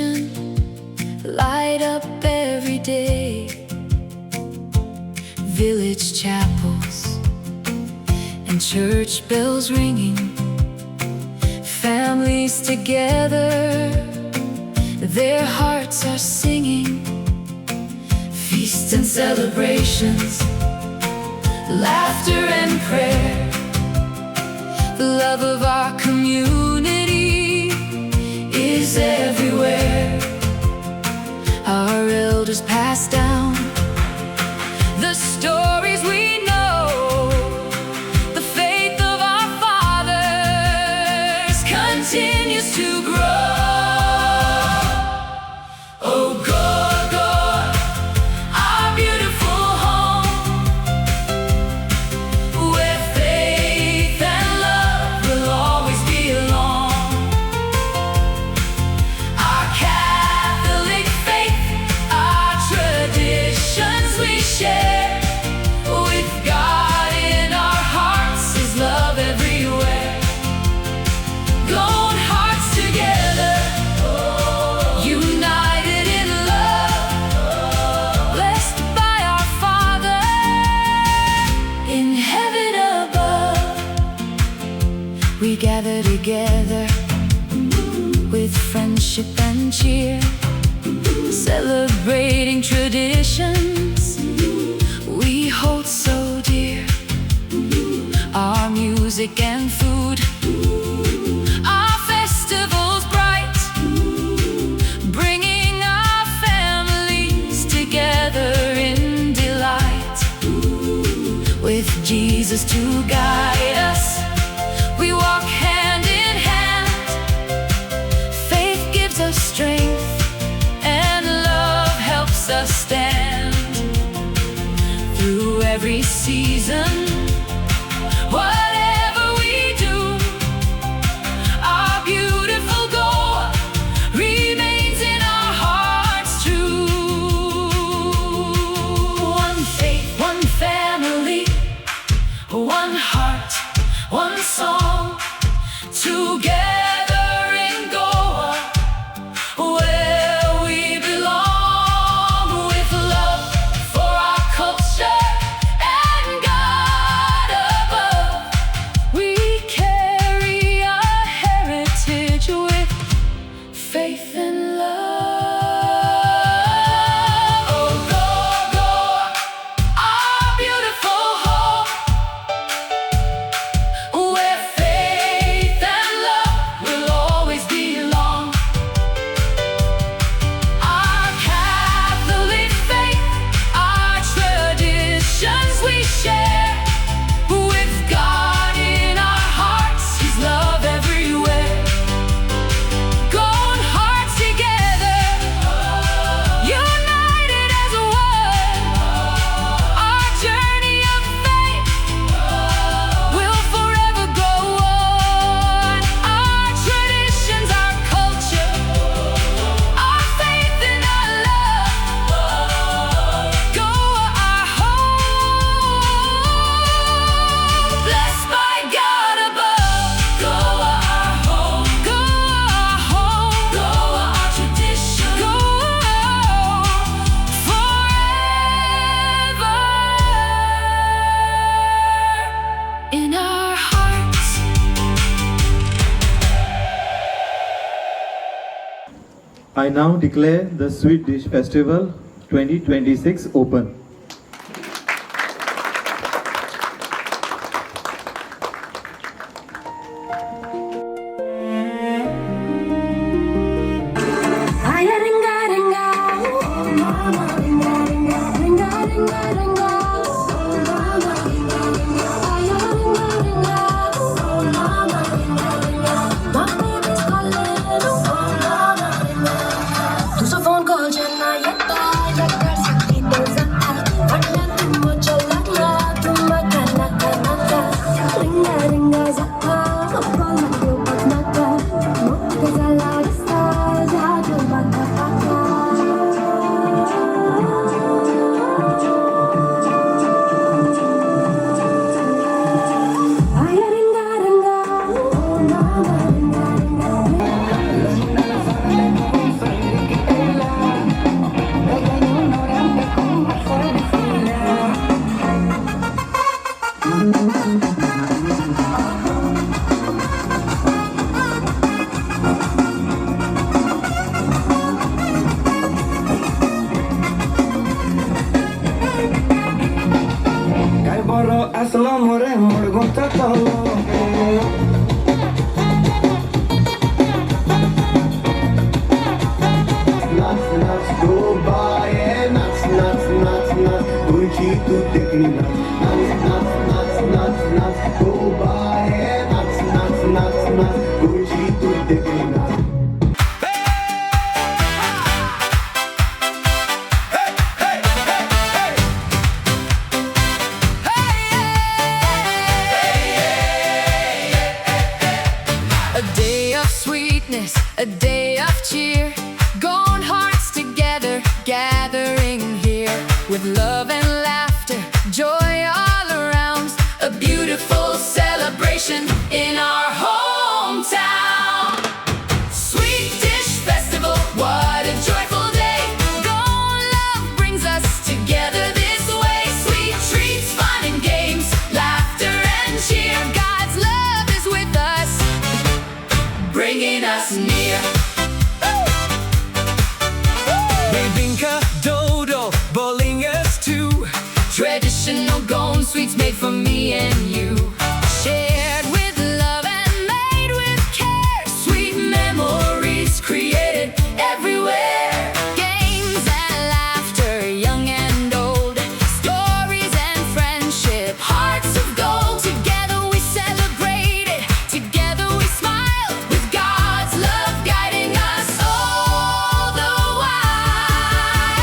tradition light up every day. Village chapels and church bells ringing, families together, their hearts are singing. Feasts and celebrations, laughter and prayer, the love of our community is everywhere. Our elders pass down the stories we know, the faith of our fathers continues to grow. Oh, Goa, Goa, our beautiful home, where faith and love will always belong. Our Catholic faith, our traditions we share, with God in our hearts, His love everywhere. Goan hearts together, united in love, blessed by our Father in heaven above. We gather together with friendship and cheer, celebrating traditions we hold so dear. Our music and food, our festivals bright, bringing our families together in delight. With Jesus to guide us, we walk hand in hand. Faith gives us strength and love helps us stand. Through every season, whatever we do, our beautiful Goa remains in our hearts true. One faith, one family, one heart, one song, together in Goa, where we belong, with love for our culture and God above. We carry our heritage with faith and love. Oh, Goa, Goa, our beautiful home, where faith and love will always belong. Our Catholic faith, our traditions we share, with God in our hearts, His love everywhere. Goan hearts together, united as one. Our journey of faith will forever go on. Our traditions, our culture, our faith and our love. Goa, our home, blessed by God above. Goa, our home. Goa, our home. Goa, our tradition. Goa, forever in our hearts. I now declare the Sweet Dish Festival 2026 open. आया रंगा रंगा ओ मामा रंगा रंगा रंगा रंगा रंगा ओ मामा रंगा रंगा आया रंगा रंगा ओ मामा रंगा रंगा My baby's calling ओ मामा रंगा तुझो फोन कॉल जेन्ना येता येता सगळी तो जाता फाटल्यान तूं म्हज्या लागला तूं म्हाका नाका नाका रिंगा रिंगा जाता कॉल घेवपाक नाका मोग जाला दिसता जागो म्हाका पाका. आया रंगा रंगा ओ मामा रंगा रंगा. नाच नाच गो बाये नाच नाच नाच नाच गोंयची तूं देखणी नाच नाच नाच नाच नाच नाच गो बाये नाच नाच नाच नाच गोंयची तूं देखणी नाच. A day of sweetness, a day of cheer. Goan hearts together, gathering here. With love and laughter, joy all around. A beautiful celebration in our hometown. Sweet Dish Festival, what a joyful day. Goan love brings us together this way. Sweet treats, fun and games, laughter and cheer. God's love is with us, bringing us near. Bebinca, dodol, bolingas too. Traditional Goan sweets made for me and you. Shared with love and made with care. Sweet memories created everywhere. Games and laughter, young and old. Stories and friendship, hearts of gold. Together we celebrate it. Together we smile. With God's love guiding us all the while.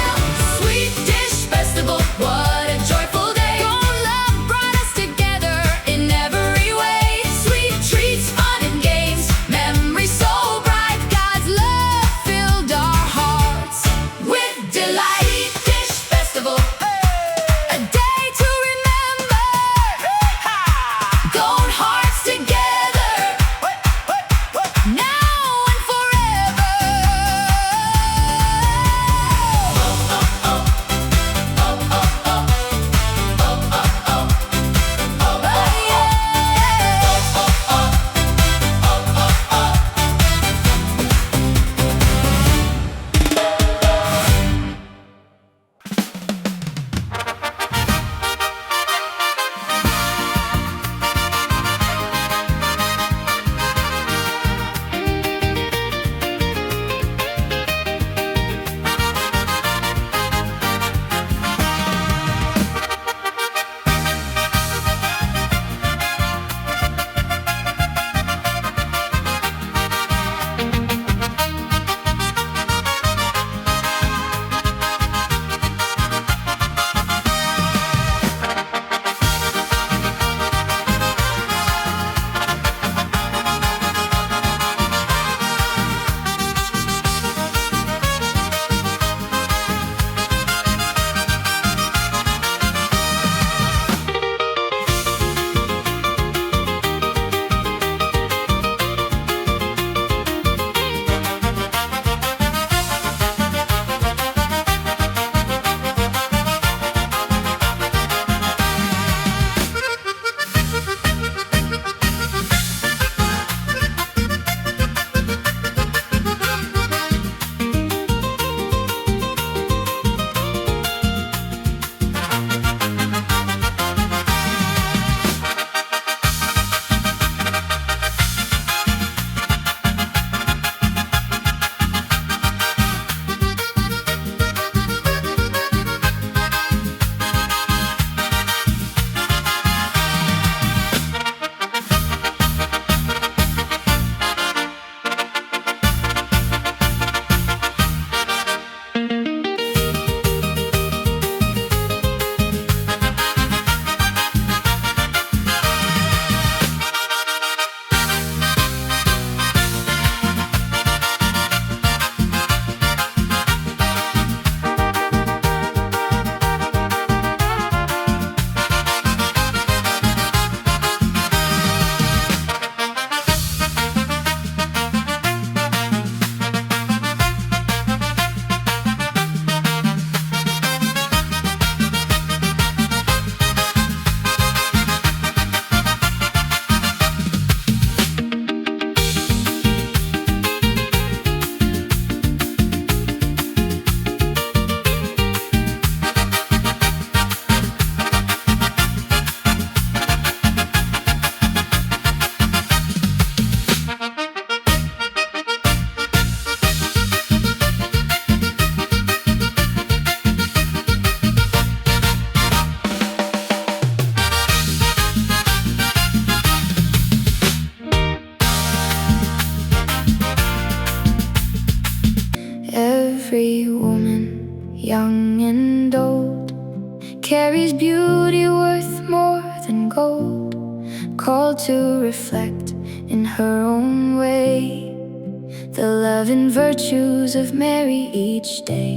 Every woman, young and old, carries beauty worth more than gold, called to reflect in her own way the love and virtues of Mary each day.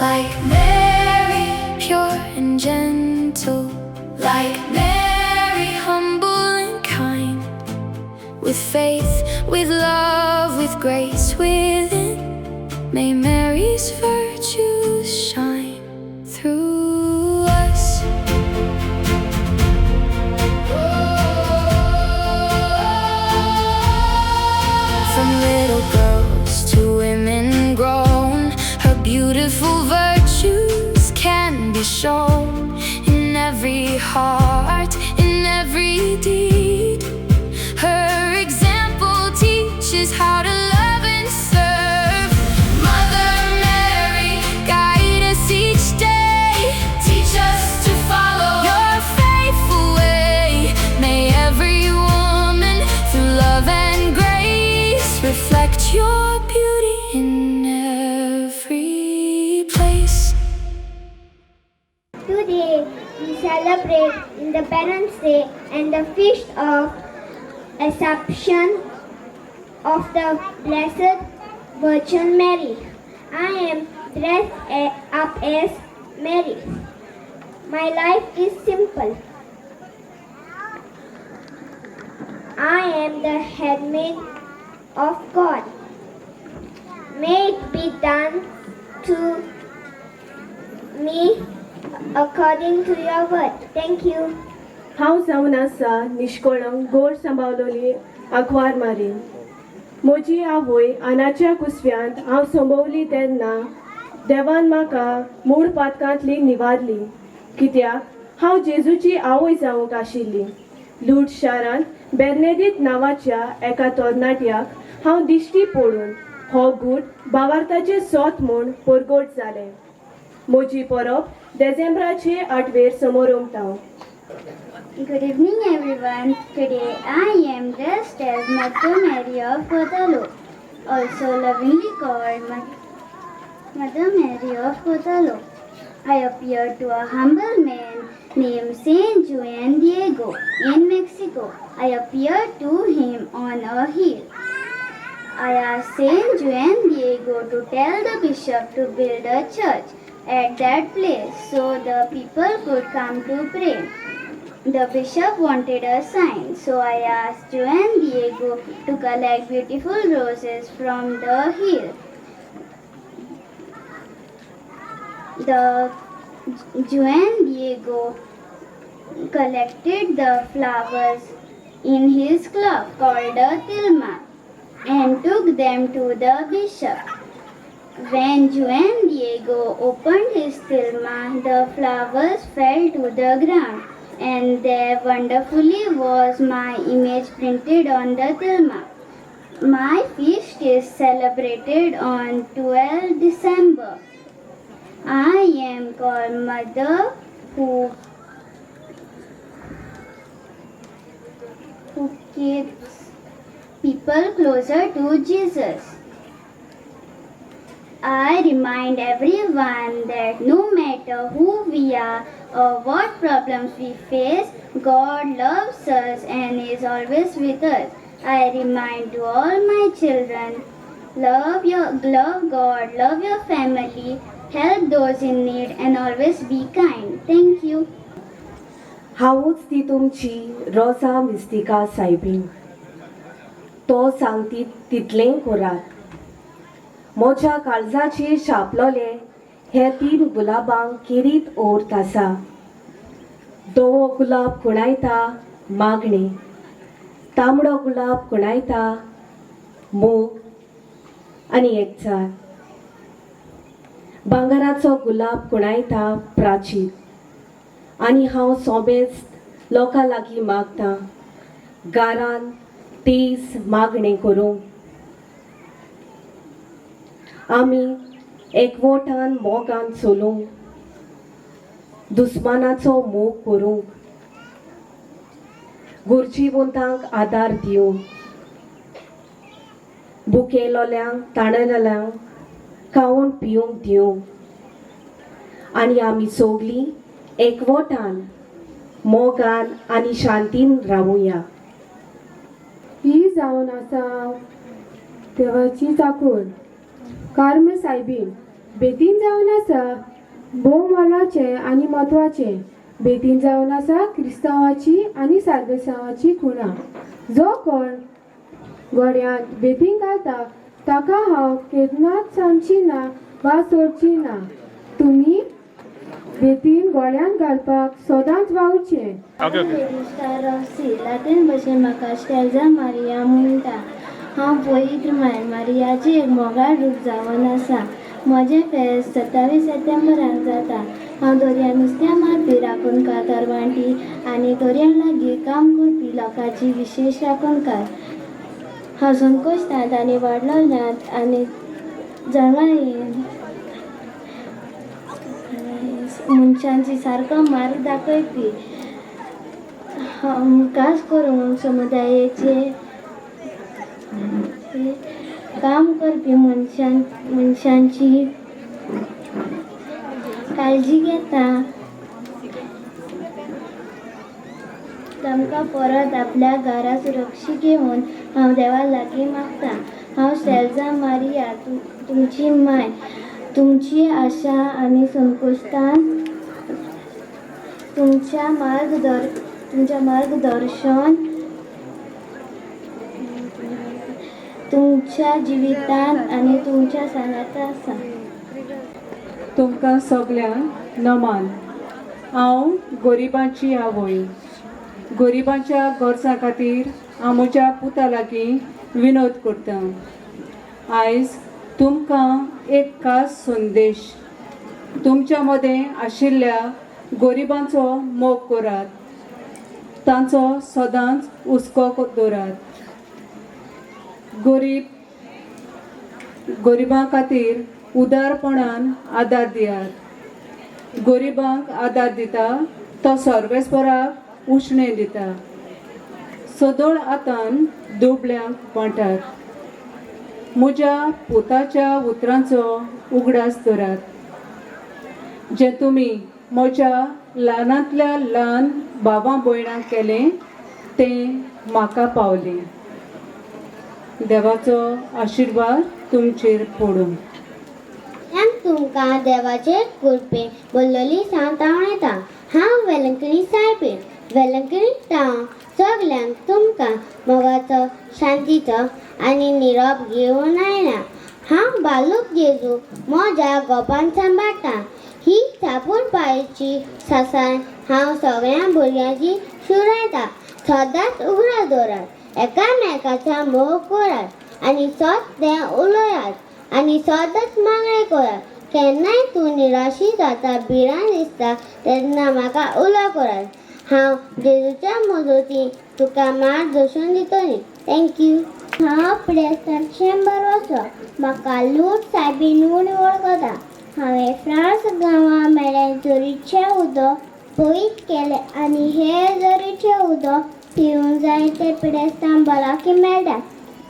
Like Mary, pure and gentle, like Mary, humble and kind, with faith, with love, with grace within, may Mary's virtues shine through us. From little girls to women grown, her beautiful virtues can be shown in every heart, in every deed. Her example teaches how to love and serve. Mother Mary, guide us each day. Teach us to follow your faithful way. May every woman, through love and grace, reflect your beauty in every place. Today we celebrate Independence Day and the Feast of Assumption of the Blessed Virgin Mary. I am dressed up as Mary. My life is simple. I am the handmaid of God. May it be done to me according to your word. Thank you. हांव जावन आसा निश्कळंक गोड सांबावलोली आंकवार मारी. म्हजी आवय आनाच्या कुसव्यांत हांव संभवली तेन्ना देवान म्हाका मूळ पातकांतली निवारली, कित्याक हांव जेजूची आवय जावंक आशिल्ली. लूट शारांत बेर्नेदीत नांवाच्या एका तरणाट्याक हांव दिश्टी पडून हो गूट भावार्थाचें सोत म्हूण परगट जालें. म्हजी परब देजेंब्राचे 8वेर समोरमता. Good evening everyone. Today I am dressed as Mother Mary of Guadalupe, also lovingly called Mother Mary of Guadalupe. I appeared to a humble man named Saint Juan Diego in Mexico. I appeared to him on a hill. I asked Saint Juan Diego to tell the bishop to build a church at that place so the people could come to pray. The bishop wanted a sign, so I asked Juan Diego to collect beautiful roses from the hill. The Juan Diego collected the flowers in his cloak called a tilma and took them to the bishop. When Juan Diego opened his tilma, the flowers fell to the ground, and there wonderfully was my image printed on the tilma. My feast is celebrated on 12 December. I am called Mother who keeps people closer to Jesus. I remind everyone that no matter who we are or what problems we face, God loves us and is always with us. I remind to all my children, love God, love your family, help those in need and always be kind. Thank you. हांवूच ती तुमची रोजा मिस्तिका soybean. तो सांगती तितलें करात. म्हज्या काळजाचेर छापलोले हे 3 गुलाबांक केरीत ओर्त आसा. धवो गुलाब खुणायता मागणें, तांबडो गुलाब खुणायता मोग आनी एकचार, भांगराचो गुलाब खुणायता प्राचीर. आनी हांव सोबेच लोकां लागीं मागता गारान तेज मागणें करूंक. आमी एकवटान मोगान चलूंक, दुस्मानाचो मोग करूंक, गरजेवंतांक आदार दिवंक, भुकेलोल्यांक ताणेलेल्यांक खावन पिवंक दिवं आनी आमी सगलीं एकवटान मोगान आनी शांतीन रावुया. ही जावन आसा देवाची चाकूर कार्म सायबीन बेतीन जावन आसा भोव मोलाचें आनी म्हत्वाचें. बेतीन जावन आसा क्रिस्तांवाची आनी सार्बेसांवाची खुणा. जो कोण गड्यांत बेतीन घालता ताका हांव केन्नाच सांगची ना वा सोडची ना. तुमी बेतीन गळ्यांत घालपाक सदांच वावचें. लातीन भशेन म्हाका स्टेल्जा मारिया म्हणटा. हांव पवित्र माय मारियाचें एक मोगाळ रूप जावन आसा. म्हजें फेस्त 27 सप्टेंबराक जाता. हांव दर्या नुस्त्या मारपी राखणकार तरवांटी आनी दर्या लागीं काम करपी लोकांची विशेश राखणकार. हांव संकोचतात आनी वाडलोल्यांत आनी जळवायेन मनशांची सारको मार्ग दाखयपी. हांव खास करून समुदायेचे काम करपी मनशांची काळजी घेता. तांकां परत आपल्या घरा सुरक्षीत घेवन हांव देवा लागीं मागता. हांव शेल्जा मारिया तुमची माय. तुमची आशा आनी संकोश्टान तुमच्या मार्गदर्शन तुमच्या जिवितांत आनी तुमच्या सांगाता आसा. तुमकां सगल्यांक नमान. हांव गरिबांची आवय. गरिबांच्या गरजां खातीर हांव म्हज्या पुता लागीं विनोद करता. आयज तुमकां एक खास संदेश. तुमच्या मदें आशिल्ल्या गरिबांचो मोग करात, तांचो सदांच हुस्को दवरात. गरिबां खातीर उदारपणान आदार दियात. गरिबांक आदार दिता तो सर्वेस्पराक उश्णें दिता. सदळ हातान दुबळ्यांक वांटात. म्हज्या पुताच्या उतरांचो उगडास दवरात. जें तुमी म्हज्या ल्हानांतल्या ल्हान भावां भयणांक केलें तें म्हाका पावलें. देवाचो आशिर्वाद तुमचेर पडूं. तुमकां देवाचे कृपेन बोल्लोली सांत हांव येता. हांव वेलंकणी सायबीण. वेलंकणी हांव सगल्यांक तुमकां मोगाचो शांतीचो आनी निरोप घेवन आयला. हांव बालूक जेजू म्हज्या गोपान सांबाळटा. ही थापूर पायची सासाय हांव सगळ्या भुरग्यांची शिवरायता. सदांच उगडास दवरात, एकामेकाचो मोग करात आनी सत तें उलयात आनी सदांच मागणें करात. केन्नाय तूं निराशी जाता, भिरांत दिसता तेन्ना म्हाका उलो करात. हांव जेजूच्या मजतीन तुका मार्गदर्शन दितली. Thank you. हांव प्रेस्तान चेंबर वचो. म्हाका लूट सायबीन म्हूण वळखता. हांवें फ्रांस गांवा मेरेन झरीचें उदक पवित्र केलें आनी हे झरीचें उदक पिवूंक जायते पिडेस्तांक भलायकी मेळटा.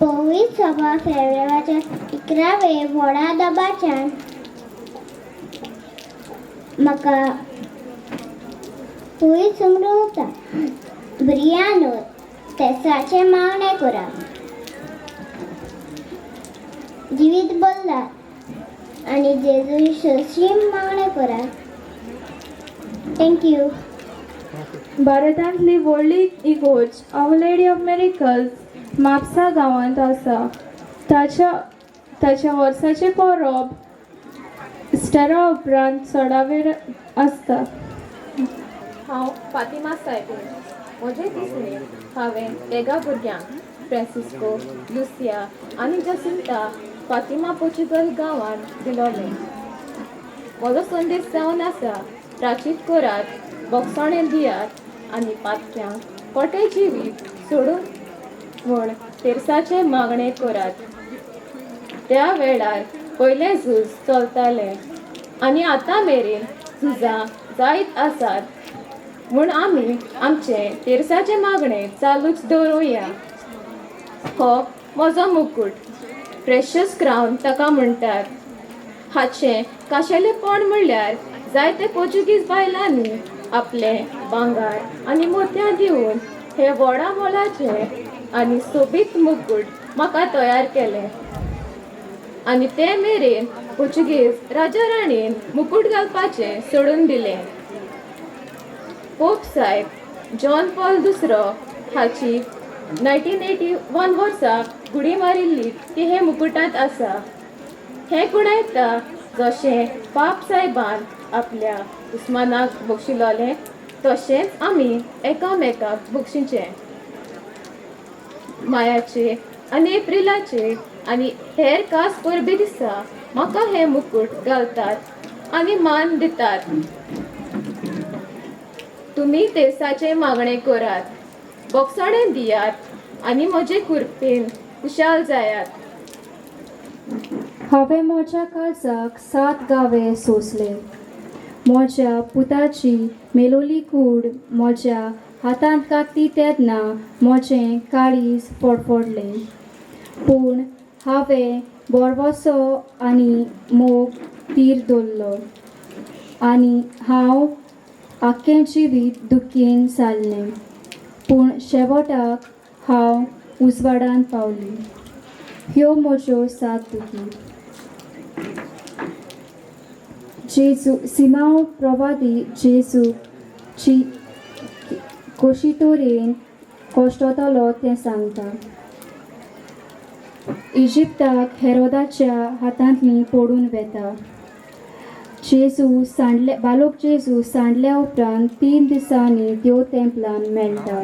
पवित्र सभा फेब्रुवारीच्या 11वे व्हडा दबाच्यान म्हाका पवित्र समजता. भुरग्यांनो तेसाचें मागणें करात, जिवीत बदलात आनी जेजू शशी मागणें करात. Thank you. भारतांतली व्हडली इगोर्ज our lady of miracles Mapusa गांवांत आसा. ताच्या वर्साचें परब इस्टरा उपरांत चडावेर आसता. हांव फातिमा सायबीण. म्हजें दिसणें हांवें तेगा भुरग्यांक फ्रांसिस्को, लुसिया आनी जसिंता फातिमा पोर्चुगल गांवांत दिलोलें. म्हजो संदेश जावन आसा, प्राचीत करात, बोगसणें दियात आनी पातक्यांक कोटे जिवीत सोडून म्हूण तेरसाचें मागणें करात. त्या वेळार पयलें झूज चलतालें आनी आतां मेरेन झुजां जायत आसात म्हूण आमी आमचें तेरसाचें मागणें चालूच दवरुया. हो म्हजो मुकूट, प्रेशस क्रावन ताका म्हणटात. हाचें खाशेलेपण म्हणल्यार जायते पोर्चुगीज बायलांनी आपलें भांगर आनी मोतयां दिवन हे व्हडा मोलाचे आनी सोबीत मुकूट म्हाका तयार केले आनी ते मेरेन पोर्चुगीज राजा राणीन मुकूट घालपाचें सोडून दिलें. पोप सायब जॉन पॉल दुसरो हाची 1981 वर्सा गुडी मारिल्ली ती हे मुकुटांत आसा. हें कुणायता जशें पाप सायबान आपल्या दुस्मानाक बक्षिलोलें तशेंच आमी एकामेकाक बक्षिचें. मायाचे आनी एप्रिलाचे आनी हेर खास परबे दिसा म्हाका हे मुकूट घालतात आनी मान दितात. तुमी तेर्साचें मागणें करात, बोगसणें दियात आनी म्हजे कुरपेन खुशाल जायात. हांवें म्हज्या काळजाक 7 गावे सोंसले. म्हज्या पुताची मेलोली कूड म्हज्या हातांत घातली तेन्ना म्हजें काळीज फडफडलें. पूण हांवें भरवंसो आनी मोग तीर दवरलो आनी हांव आख्खें जिवीत दुख्खेन सारलें. पूण शेवटाक हांव उजवाडान पावली. ह्यो म्हज्यो 7 दुखी. जेजू सिमांव प्रवादी जेजूची कशी तरेन कश्टतलो तें सांगता. इजिप्ताक हेरोदाच्या हातांतली पडून वेता. जेजू सांडले बालोक जेजू सांडल्या उपरांत 3 दिसांनी देव तेंपलान मेळटा.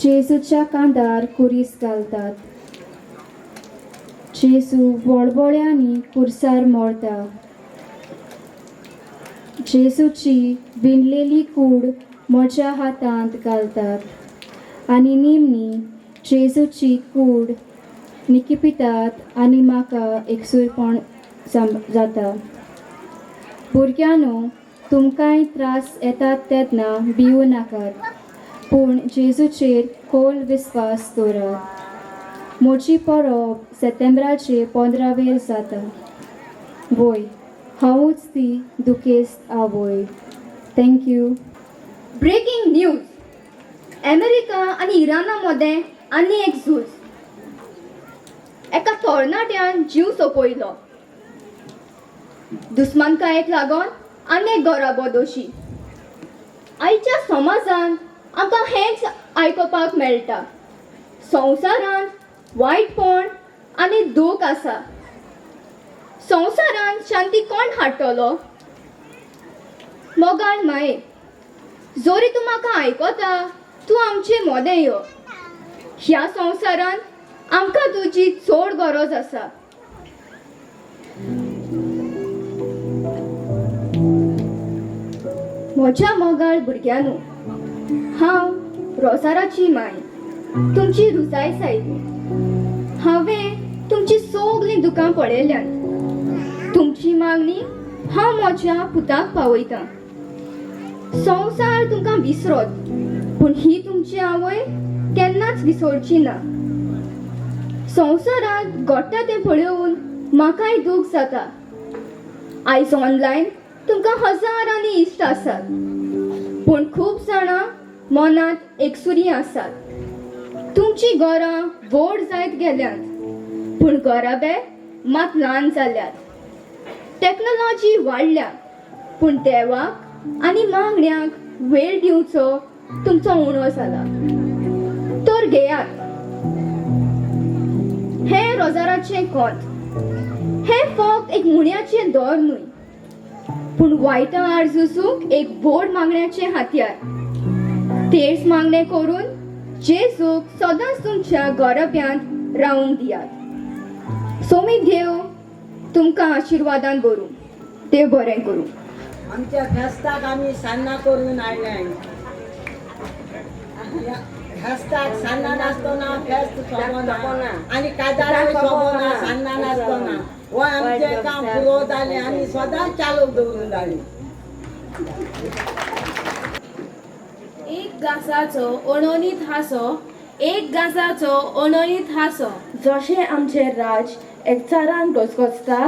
जेजूच्या कांदार कुरीस घालतात. जेजू वळवळ्यांनी कुर्सार मरता. जेजूची विणलेली कूड म्हज्या हातांत घालतात आनी निमणी जेजूची कूड निकिपितात आनी म्हाका एकसूरपण जाता. भुरग्यांनो, तुमकांय त्रास येतात तेन्ना भिवू नाकात, पूण जेजूचेर खोल विस्वास दवरात. म्हजी परब सप्टेंबराचे 15वेर जाता. वय, हांवूच ती दुखेस्त आवय. Thank you. Breaking news. America आनी इराणा मदें आनी एक झूज. एका तरणाट्यान जीव सोंपयलो. दुस्मानकायेक लागून आनी एक घराबो दोशी. आयच्या समाजांत आमकां हेंच आयकुपाक मेळटा. संवसारांत वायटपण आनी दूख आसा. संवसारांत शांती कोण हाडटलो? मोगाळ माये, जोरी तूं म्हाका आयकता, तूं आमचे मोदें यो. ह्या संवसारांत आमकां तुजी चड गरज आसा. म्हज्या मोगाळ भुरग्यांनो, हांव रोजाराची माय, तुमची रुजाय सायबी. हांवें तुमची सगळीं दुकां पळयल्यांत. तुमची मागणी हांव म्हज्या पुताक पावयतां. संवसार तुमकां विसरत, पूण ही तुमची आवय केन्नाच विसरची ना. संवसारांत घडटा तें पळोवन म्हाकाय दूख जाता. आयज ऑनलायन तुमकां हजारांनी इश्ट आसात, पूण खूब जाणां मनांत एकसुरी आसात. तुमचीं घरां व्हड जायत गेल्यांत, पूण घराबे मात ल्हान जाल्यात. टॅक्नोलॉजी वाडल्या, पूण देवाक आनी मागण्यांक वेळ दिवचो तुमचो उणो जाला. तर घेयात हें रोजाराचें कोंत. हें फक्त एक मुण्याचें दर न्हय, पूण वायटां आड झुजूंक एक व्हड मागण्याचें हातयार. तेर्स मागणें करून जेजूक सदांच तुमच्या घराब्यांत रावूंक दियात. सोमी देव तुमकां आशिर्वादान भरूं. देव बरें करूं. आमच्या फेस्ताक आमी सान्नां करून हाडल्याय. फेस्ताक सान्नां नासतना फेस्त सोबना आनी काजारूय सोबना सान्नां नासतना. हो आमचें काम पुरो जालें आनी सदांच चालू दवरून जालें. एक घासाचो अणणीत हांसो, एक घासाचो अणणीत हांसो. जशें आमचें राज एकचारान घसघसता,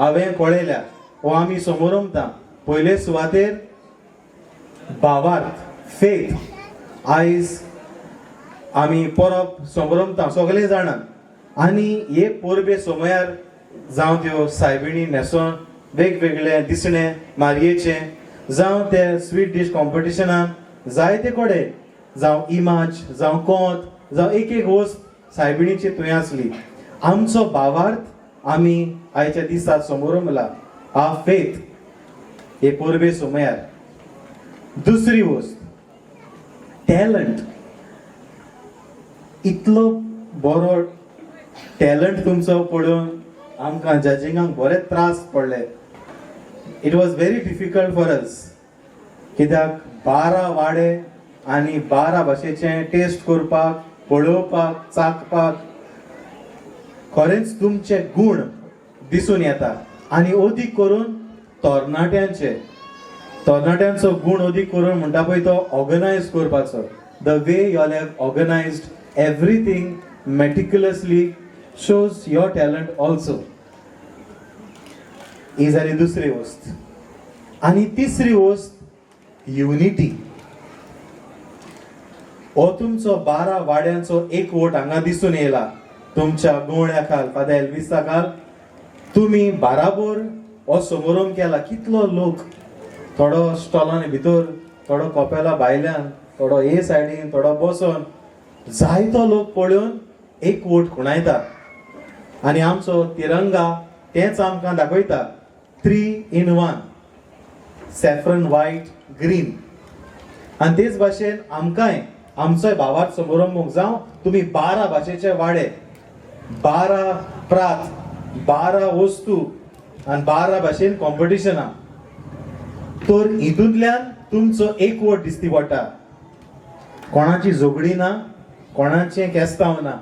हांवें पळयल्या हो आमी समोरमता. पयले सुवातेर भावार्थ, फेथ. आयज आमी परब समोरमता सगळे जाणां आनी हे परबे समयार जावं त्यो सायबिणी न्हेसोन वेगवेगळे दिसणे मारयेचें, जावं ते स्वीट डीश कॉम्पिटिशनान जायते कडेन, जावं इमाज, जावं कोंत, जावं एक एक वस्त सायबिणीची थंय आसली. आमचो भावार्थ आमी आयच्या दिसा समोरमला, आ फेथ हे परबे समयार. दुसरी वस्त टॅलंट. इतलो बरो टॅलंट तुमचो पळोवन आमकां जजिंगाक बरे त्रास पडले. It was very difficult for us, कित्याक 12 वाडे आनी 12 भाशेचें टेस्ट करपाक, पळोवपाक, चाखपाक खरेंच तुमचे गूण दिसून येता. आनी अदीक करून तरणाट्यांचे, तरणाट्यांचो गूण अदीक करून म्हणटा पळय तो ऑर्गनायज करपाचो. The way you all have organised everything meticulously shows your talent also. ही जाली दुसरी वस्त. आनी तिसरी वस्त युनिटी. हो तुमचो 12 वाड्यांचो एकवट हांगा दिसून येयला. तुमच्या गोवण्या खाल, फादर एल्विसा खाल तुमी बाराबोर हो समोरम केला. कितलो लोक, थोडो स्टॉलांनी भितर, थोडो कोपेला भायल्यान, थोडो हे सायडीन, थोडो बसोन, जायतो लोक पळोवन एकवट खुणायता. आनी आमचो तिरंगा तेंच आमकां दाखयता, 3 in 1, saffron, white, green. आनी तेच भाशेन आमकांय आमचोय भावार्थ समोरंभूक जावं तुमी 12 भाशेचे वाडे, 12 प्रांत, 12 वस्तू आनी 12 भाशेन कॉम्पिटिशनां, तर हितूंतल्यान तुमचो एकवट दिसती पडटा. कोणाची झगडी ना, कोणाचें केस्तांव ना,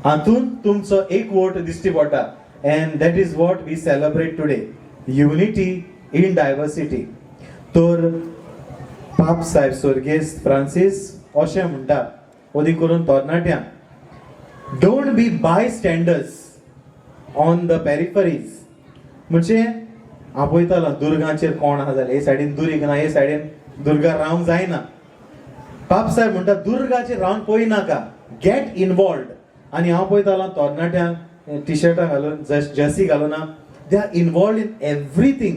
हातूंत तुमचो एकवट दिसती पडटा. And that is what we celebrate today, unity in diversity. तर पाप साहेब स्वर्गेस्त फ्रांसीस अशें म्हणटा अदीक करून तरणाट्यांक, don't be bystanders on the peripheries. म्हणजे हांव पळयतालो दुर्गाचेर कोण आहा जाल्यार हे सायडीन दुरीग ना, हे सायडीन दुर्गा रावंक जायना. पाप साहेब म्हणटा दुर्गाचेर रावन पळयनाका, गेट इनवॉल्वड. आनी हांव पळयतालो तरणाट्यांक टिशर्टां घालून, जर्सी घालून, they are involved in everything.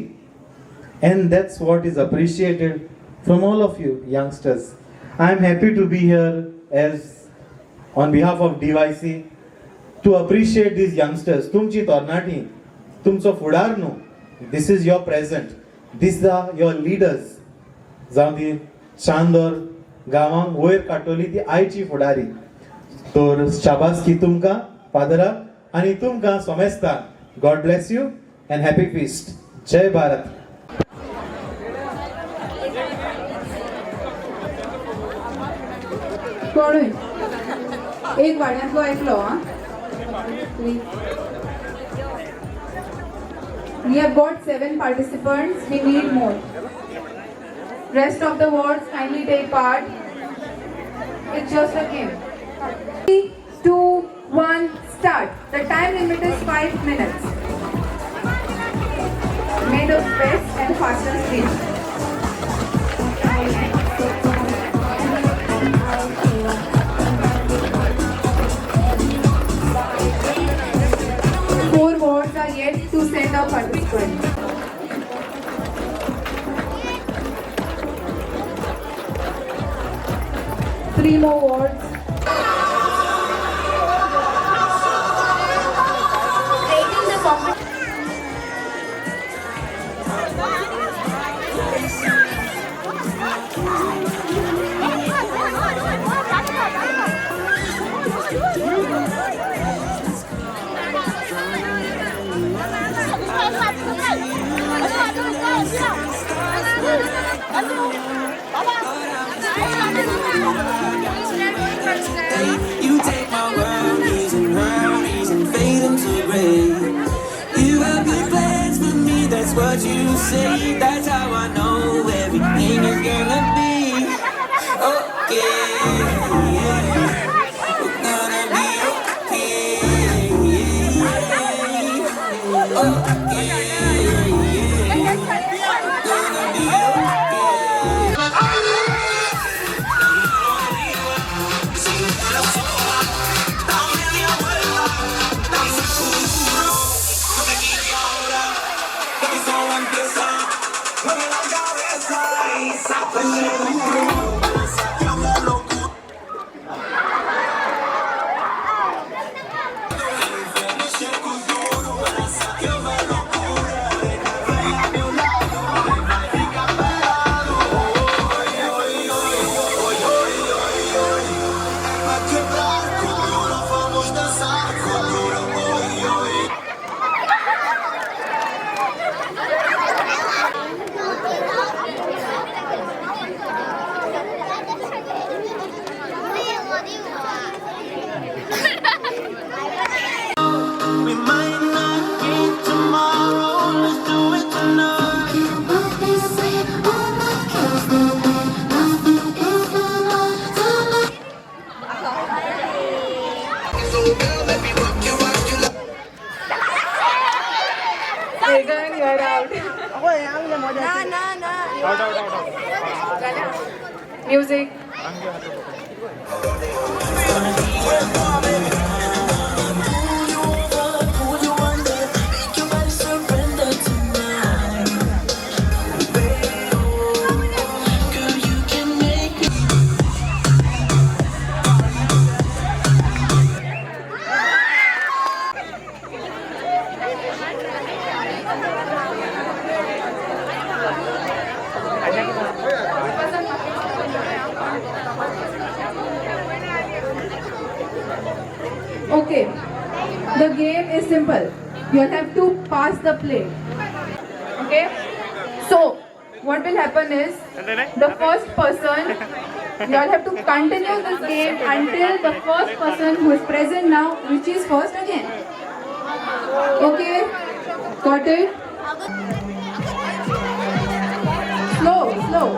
And that's what is appreciated from all of you youngsters. I am happy to be here as on behalf of DYC to appreciate these youngsters. तुमची तरणाटी, तुमचो फुडार न्हू, this is your present, this are your leaders. जावं ती चांदोर गांवांक वयर काडटली ती आयची फुडारी. तर शाबासकी तुमकां फादराक आनी तुमकां सोमेस्ताक. God bless you and happy feast. Jai Bharat. कोणूय एक वाड्यांतलो एकलो. हा, We have got 7 participants. We need more. Rest of the wards kindly take part. It's just a game. 3, 2, 1, start. The time limit is 5 minutes. May the best and fastest win. Four wards are yet to send a participant. Three more wards. Creating the competition. You take my worries and worries and fade them to gray. You have good plans for me, that's what you say. That's how I know everything is gonna be okay. We're gonna be okay. Okay. Gonna be okay. We might not get tomorrow, let's do it tonight. Megan, you're out. ना ना ना. Music. Okay, the game is simple. You all have to pass the plate. Okay, so what will happen is the first person, you all have to continue this game until the first person who is present now reaches first again. Okay, got it? Slow, slow.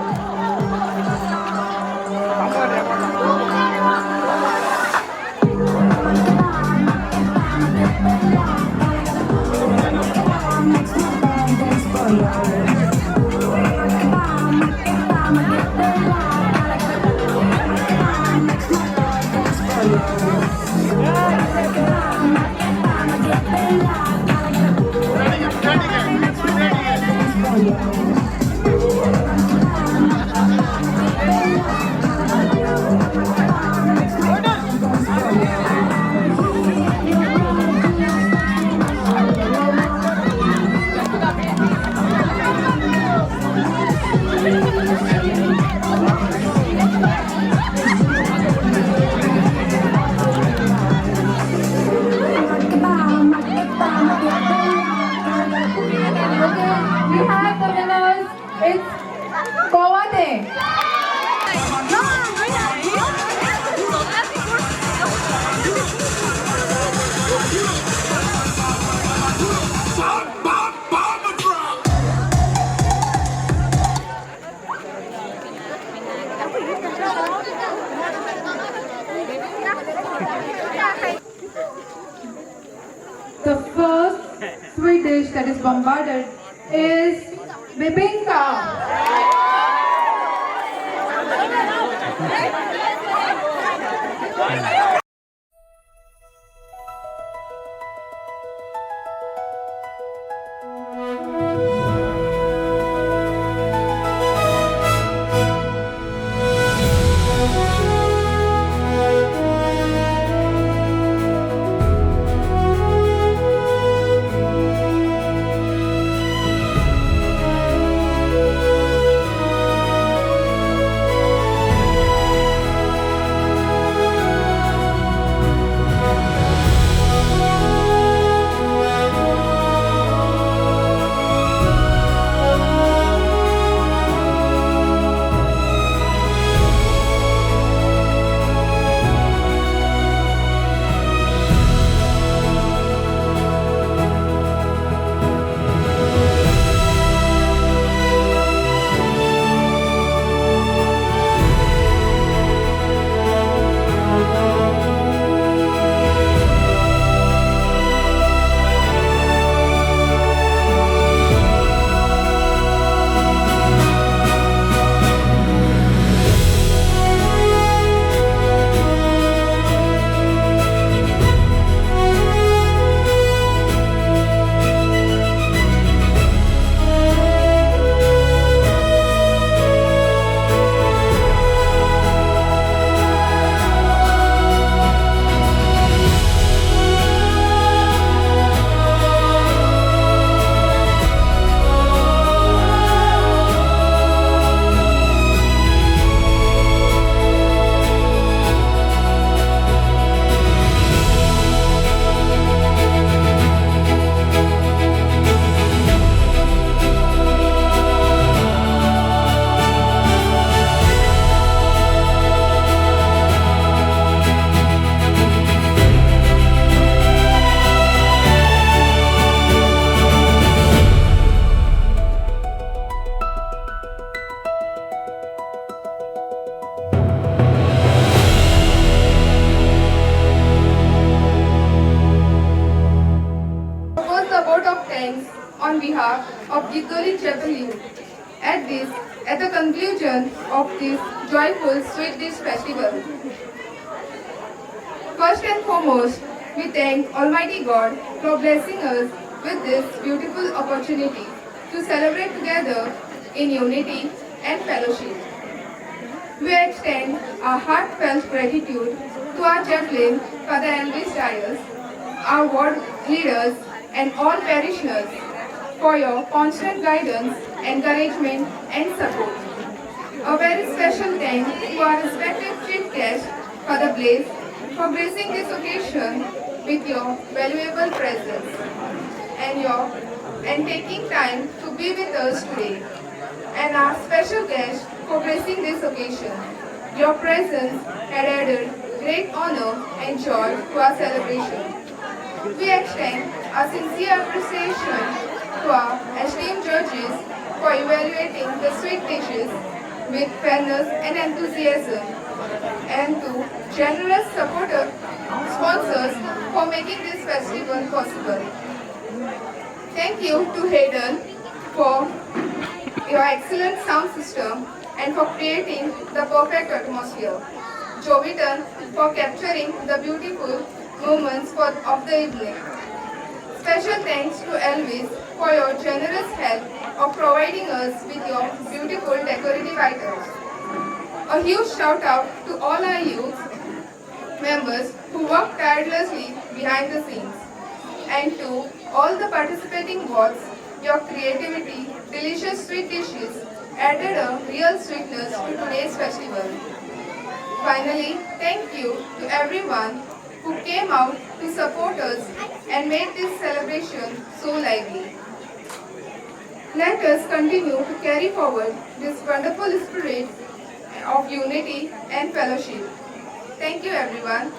Okay, we have the winners. It's Kovate. The first sweet dish that is bombarded is bibingka. behalf of Guitolim Chapel Youth at the conclusion of this joyful Sweet Dish Festival. First and foremost, we thank Almighty God for blessing us with this beautiful opportunity to celebrate together in unity and fellowship. We extend our heartfelt gratitude to our chaplain, Father Elvis Dias, our ward leaders, and all parishioners for your constant guidance, encouragement, and support. A very special thank to our respected chief guest, Father Blaise, for gracing this occasion with your valuable presence and taking time to be with us today, and our special guest for gracing this occasion. Your presence had added great honor and joy to our celebration. We extend our sincere appreciation to our esteemed judges for evaluating the sweet dishes with fairness and enthusiasm, and to generous supporter sponsors for making this festival possible. Thank you to Hayden for your excellent sound system and for creating the perfect atmosphere. Jovitan for capturing the beautiful moments of the evening. Special thanks to Elvis for your generous help of providing us with your beautiful decorative items. A huge shout out to all our youth members who work tirelessly behind the scenes, and to all the participating wards. Your creativity, delicious sweet dishes added a real sweetness to today's festival. Finally, thank you to everyone who came out to support us and made this celebration so lively. Let us continue to carry forward this wonderful spirit of unity and fellowship. Thank you, everyone.